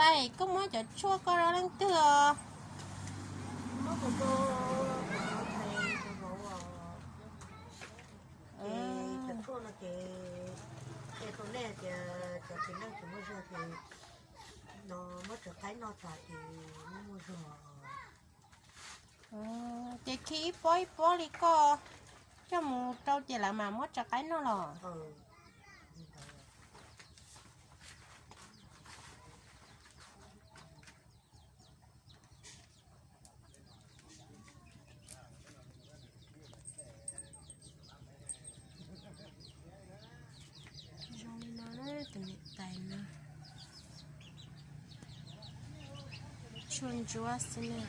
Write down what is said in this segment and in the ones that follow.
Koj muab cov tshuaj koj rau leej twg os? Ces cov tshuaj no ces qhia rau nej tias cov txiv neej tsis muaj zog ces no muab tso qaib noj tas ces muaj muaj zog. Ces khi ib pob ib pob li koj coj mus rau ces lawv mam muab tso qaib noj los? Zoo li no na, tus niam tais no. Tshuaj ntsuab xwb na.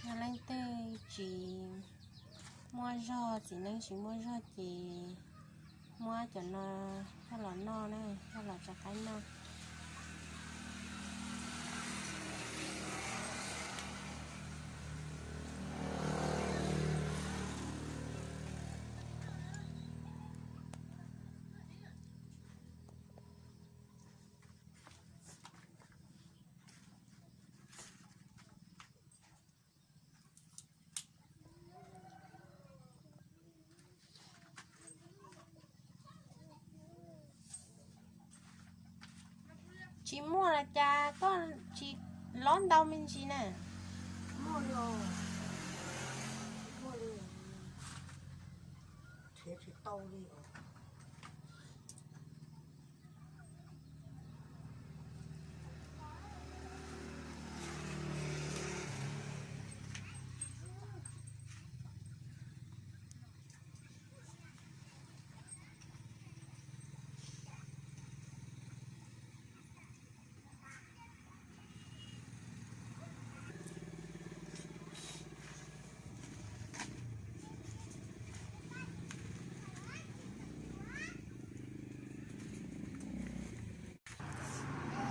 Yog leej twg tsis muaj zog, txiv neej tsis muaj zog ces muab cov no coj los noj na, coj los tso qaib noj. Tsis muaj los cas koj tsis lob ntau me ntsis na? Muaj li, muaj li, nrhiav tsis tau li os.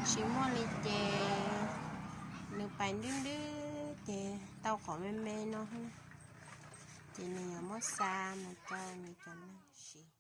Tsis muaj li ces nws pais nrwb nrwb ces tau qhov me me no, ces nws yuav muab xa mus rau nws cov neeg siv.